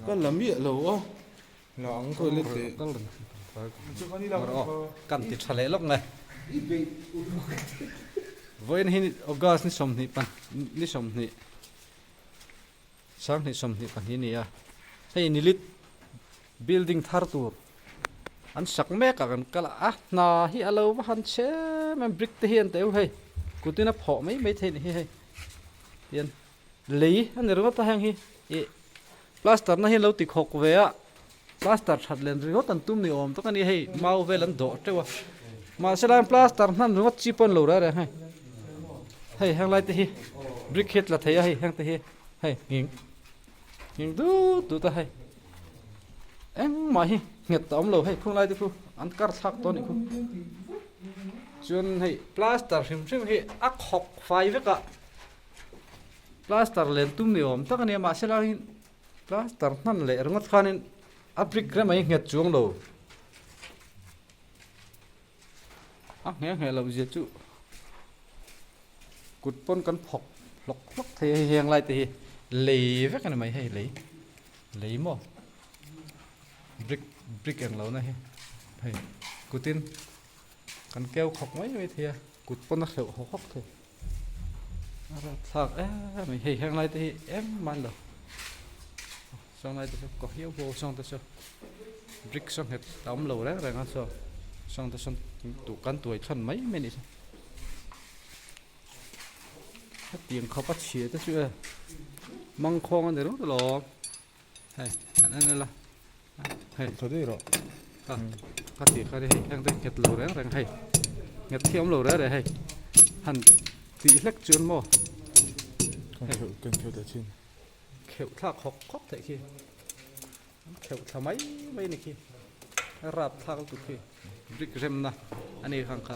Ka la miah lo a. La ang Toilet leh. Kal reng kan ti tha leh lawk nge. Vawiin hi August ni 20 pan ni 20 sanghnih 22 a ni a. Hei nilit building thar tur an sak mek a kan kal a a hna hi a lo va han chhe em em brick te hi an teuh hei kutin a phawh mai mai theih a ni hi hei tian lei a ni ringawt a heng hi ih plaster na hi an lo ti khawk ve a plaster that len ringawt an tum ni awm tak a ni hei mau vel an dawh teuh a mahse lai plaster hman ringawt chi pawh an lo reh reng hei hei heng lai te hi brick hi a tla thei a hei heng te hi hei nghing nghing dut dut a hei engmah hi nghet a awm lo hei khung lai te khu an kar thlak tawh a nih khu chuan hei plaster hrim hrim hi a khawk fai vek a plaster len tum ni awm tak a nia mahse lai plaster hman leh ringawt khanin a brick rem a inghet chuang lo a ngheh ngheh loh zia chu kut pawn kan phawk hlawk hlawk thei a hei heng lai te hi lei vek a ni mai hei lei lei maw brick brick eng lo na hi hei kutin kan keu khawk mai mai thei a kut pawn a hleuh hawk hawk thei. A rapthlak em mai hei heng lai te hi engmah an lo sawn lai te chu kaw hiau huau sawn te chu brick saw nghet a awm lo reng reng a saw sawn te sawn duh kan tuai chhan mai mai a nih chu hetiang khawp a chhia te chu e mangkhawng a ni ringawt alawm hei han en ila hei tha daih rawh ka ka tih kha hei heng te nghet lo reng reng hei nghet thiam lo reng reng hei han tih hlek chuan maw kan kheuh kan kheuh ta chin kheuh thlak hawk hawk theih khi an kheuh thla mai mai ni khi a rap thlak lutuk khi brick remna a ni khang kha.